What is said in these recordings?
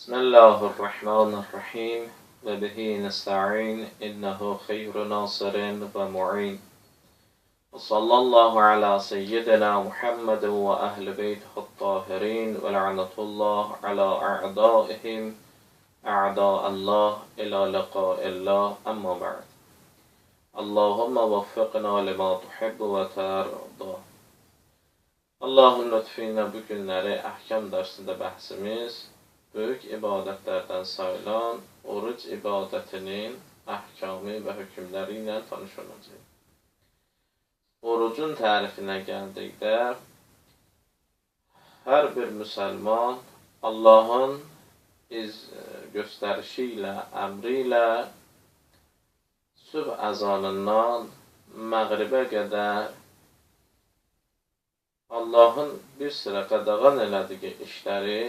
Bismillahirrahmanirrahim və bihi nesta'in innehu xeyru nasirin və mu'in. Və sallallahu ala seyyidina Muhammedin və əhl-i beytihi-t-tahirin və la'netullah ala a'daihim a'da'allah ila liqa'illah amma ba'd. Allahumma vaffiqna lima tuhibbu və tərda. Allahın lütfü ilə bu günləri əhkam dərsində bəhsimiz böyük ibadətlərdən sayılan oruc ibadətinin əhkamı və hökmləri ilə tanış olacaq. Orucun tərifinə gəldikdə hər bir müsəlman Allahın iz göstərişi ilə, əmri ilə sübh əzanından məğribə qədər Allahın bir sıra qadağan elədiyi işləri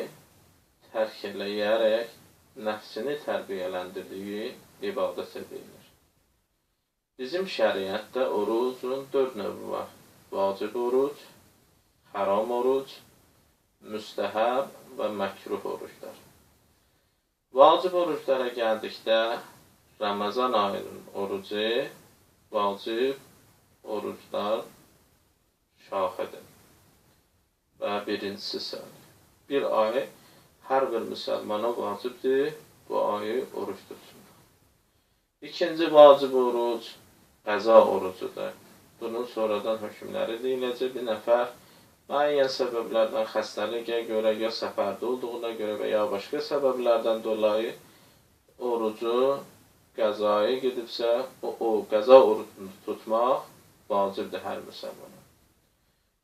tərk eləyərək nəfsini tərbiyələndirdiyi ibadət edilir. Bizim şəriətdə orucun 4 növü var. Vacib oruc, haram oruc, müstəhəb və məkruh oruclar. Vacib oruclara gəldikdə Ramazan ayının orucu vacib oruclar şaxidir və birincisi sayılır. Bir ay hər bir müsəlmana vacibdir bu ayı oruç tutsun. İkinci vacib oruc qəza orucudur. Bunun sonradan hökmləri deyiləcək. Bir nəfər müəyyən səbəblərdən xəstəliyə görə, ya səfərdə olduğuna görə və ya başqa səbəblərdən dolayı orucu qəzaya gedibsə, o qəza orucunu tutmaq vacibdir hər müsəlmana.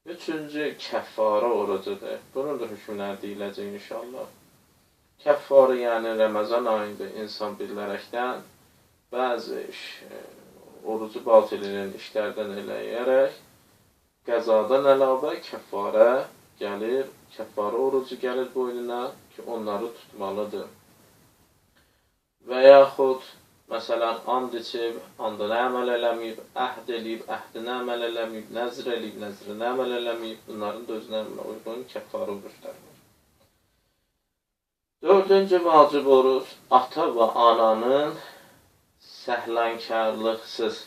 Üçüncü, kəffarə orucudur. Bunun da hökmləri deyiləcək inşallah. Kəffarə, yəni Ramazan ayında insan bilərəkdən bəzi orucu batil edən işlərdən eləyərək qəzadan əlavə kəffarə gəlir, kəffarə orucu gəlir boynuna ki, onları tutmalıdır. Və yaxud, məsələn, and içib, andına əməl eləməyib, əhd eləyib, əhdinə əməl eləməyib, nəzr eləyib, nəzrinə əməl eləməyib, bunların da özünə uyğun kəffarə orucları var. Dördüncü vacib oruc, ata və ananın səhlənkarlıqsız,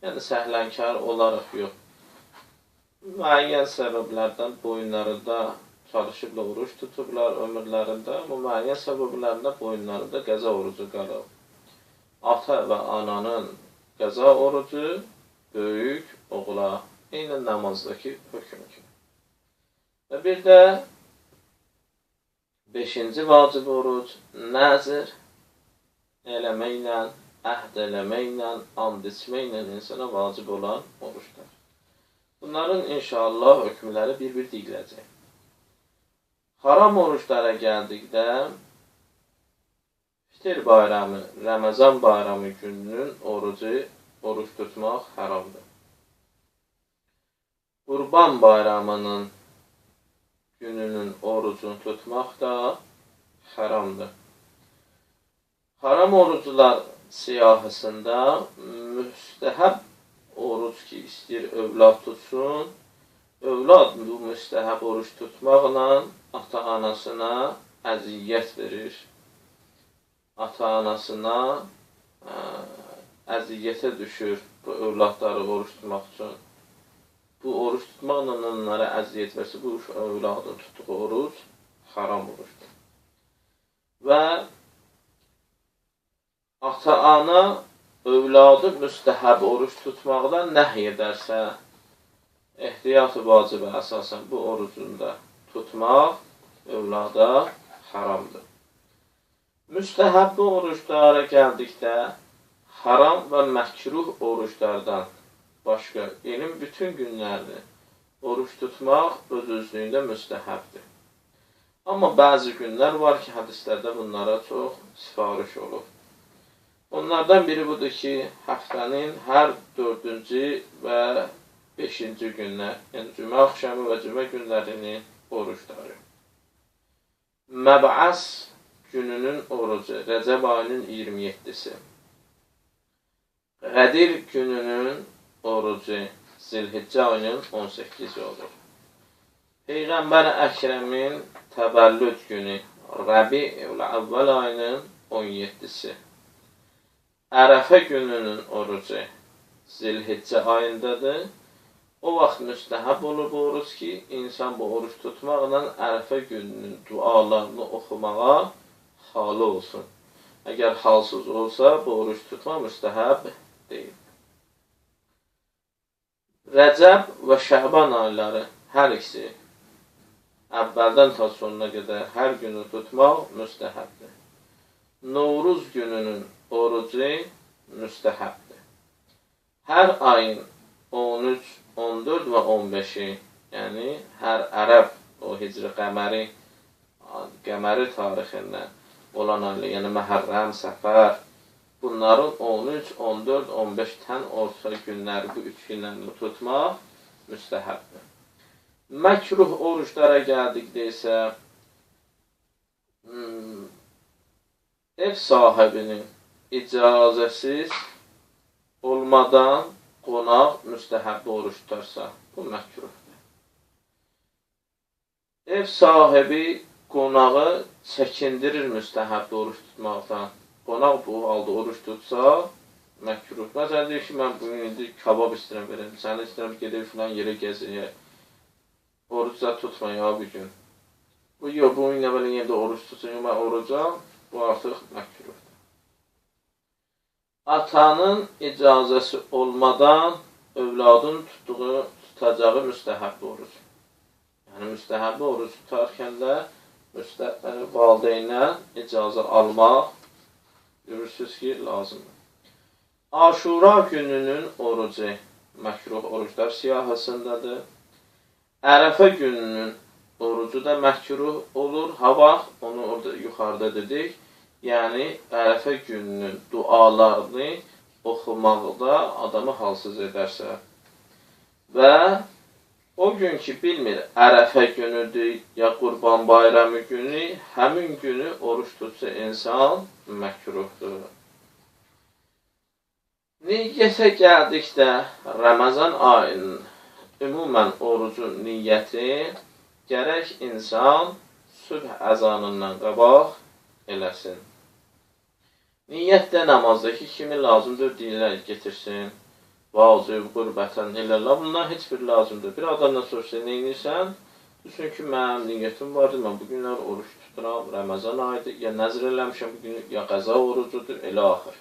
yəni səhlənkar olaraq yox, müəyyən səbəblərdən boyunlarında çalışıblar, oruc tutublar ömürlərində, bu müəyyən səbəblərdə boyunlarında qəza orucu qalıb. Ata və ananın qəza orucu böyük oğula, eyni namazdakı hökm kimi. Və bir də beşinci vacib oruc, nəzir eləməklə, əhd eləməklə, and içməklə insana vacib olan oruclar. Bunların inşallah hökmləri bir-bir deyiləcək. Haram oruclara gəldikdə Fitir bayramı, Ramazan bayramı gününün orucu, oruc tutmaq haramdır. Qurban bayramının gününün orucunu tutmaq da haramdır. Haram oruclar siyahısında müstəhəb oruc ki, istəyir övlad tutsun, övlad bu müstəhəb oruc tutmaqla ata-anasına əziyyət verir. Ata-anasına əziyyətə düşür bu övladları oruç tutmaq üçün. Bu oruç tutmaqla onlara əziyyət versə, bu övladın tutduğu oruc haram orucdur. Və ata-ana övladı müstəhəb oruç tutmaqdan nəhy edərsə, ehtiyat-ı vacibə əsasən bu orucunda tutmaq övlada haramdır. Müstəhəbbi oruclara gəldikdə, haram və məkruh oruclardan başqa ilin bütün günlərini oruc tutmaq öz-özlüyündə müstəhəbdir. Amma bəzi günlər var ki, hədislərdə bunlara çox sifariş olub. Onlardan biri budur ki, həftənin hər 4-cü və 5-ci günlər, yəni cümə axşamı və cümə günlərinin orucları. Məb'əs gününün orucu, Rəcəb ayının 27-si. Qədir gününün orucu, Zilhiccə ayının 18-i olur. Peyğəmbər Əkrəmin təvəllüd günü, Rəbi'ül əvvəl ayının 17-si. Ərəfə gününün orucu Zilhiccə ayındadır. O vaxt müstəhəb olur bu oruc ki, insan bu oruc tutmaqla Ərəfə gününün dualarını oxumağa halı olsun. Əgər halsız olsa, bu oruc tutmaq müstəhəb deyil. Rəcəb və Şəban ayları hər ikisi əvvəldən ta sonuna qədər hər günü tutmaq müstəhəbdir. Novruz gününün orucu müstəhəbdir. Hər ayın 13, 14 və 15-i, yəni hər ərəb o hicri qəməri tarixindən olan aylar, yəni Məhərrəm, Səfər, bunların 13, 14, 15 tən orta günləri, bu üç günlərini tutmaq müstəhəbdir. Məkruh oruclara gəldikdə isə ev sahibinin icazəsiz olmadan qonaq müstəhəbbi oruc tutarsa, bu məkruhdur. Ev sahibi qonağı çəkindirir müstəhəbbi oruc tutmaqdan. Qonaq bu halda oruc tutsa, məkruh. Məsələn, deyir ki, mən bugün indi kabab istəyirəm verəm, səni istəyirəm gedib filan yerə gəzəyə. Oruc da tutma ya bu gün. Bu, yox, bu gün əvvəl yenə də oruc tutsun, yox, mən orucam, bu artıq məkruhdur. Atanın icazəsi olmadan övladın tutacağı müstəhəbbi oruc. Yəni, müstəhəbbi oruc tutarkən də valideyndən icazə almaq görürsünüz ki, lazımdır. Aşura gününün orucu məkruh oruclar siyahısındadır. Ərəfə gününün orucu da məkruh olur. Ha vaxt, onu orada yuxarıda dedik. Yəni, Ərəfə gününün dualarını oxumaqda adamı halsız edərsə və o gün ki, bilmir Ərəfə günüdür ya Qurban Bayramı günü, həmin günü oruç tutsa insan məkruhdur. Niyyətə gəldikdə Ramazan ayının ümumən orucun niyyəti gərək insan sübh əzanından qabaq eləsin. Niyyət də namazdakı kimi lazımdır, dinlər getirsin, vacib, qürbətən, illallah, bunlar heç bir lazımdır. Bir adamdan soruşsa, nə edirsən? Düşün ki, mənim niyyətim vardır, mən bu günlər oruç tuturam, Ramazan ayıdır, ya nəzr eləmişəm bu günü, ya qəza orucudur, elə axır.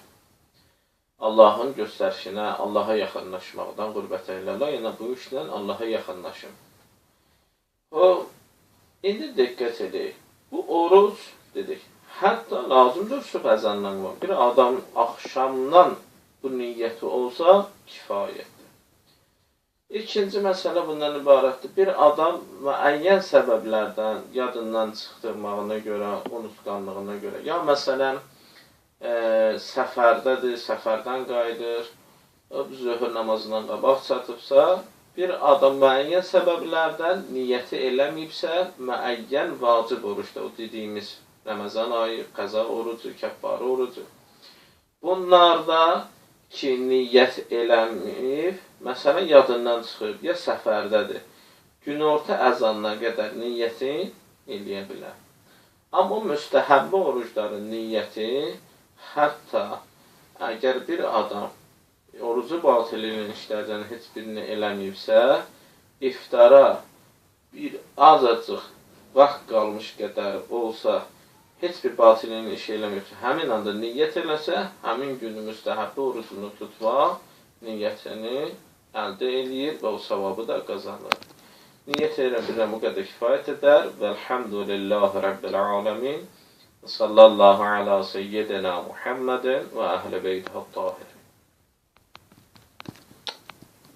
Allahın göstərişinə, Allaha yaxınlaşmaqdan qürbətə illallah, yəni bu işlə Allaha yaxınlaşım. O, indi diqqət edək, bu oruc dedik, hətta lazımdır sübh əzanından var. Bir adam axşamdan bu niyyəti olsa kifayətdir. İkinci məsələ bundan ibarətdir. Bir adam müəyyən səbəblərdən yadından çıxdırmağına görə, unutqanlığına görə, ya məsələn, səfərdədir, səfərdən qayıdır, zöhr namazından qabaq çatıbsa, bir adam müəyyən səbəblərdən niyyəti eləməyibsə, müəyyən vacib orucda, o dediyimiz Ramazan ayı, qəza orucu, kəffarə orucu. Bunlarda ki, niyyət eləməyib, məsələn, yadından çıxıb, ya səfərdədir, günorta əzanına qədər niyyəti eləyə bilər. Amma o müstəhəbbi orucların niyyəti, hətta əgər bir adam orucu batil edən işlərdən heç birini eləməyibsə, iftara bir azacıq vaxt qalmış qədər olsa, heç bir batilin işi eləməyibsə, həmin anda niyyət eləsə, həmin günü müstəhəbbi orucunu tutmaq niyyətini əldə eləyir və o savabı da qazanır. Niyyət edirəm, bilirəm, bu qədər kifayət edər. Vəlhamdülillahi Rabbil aləmin. Sallallahu ala seyyidina Muhammedin və əhl-i beytihi tahirin.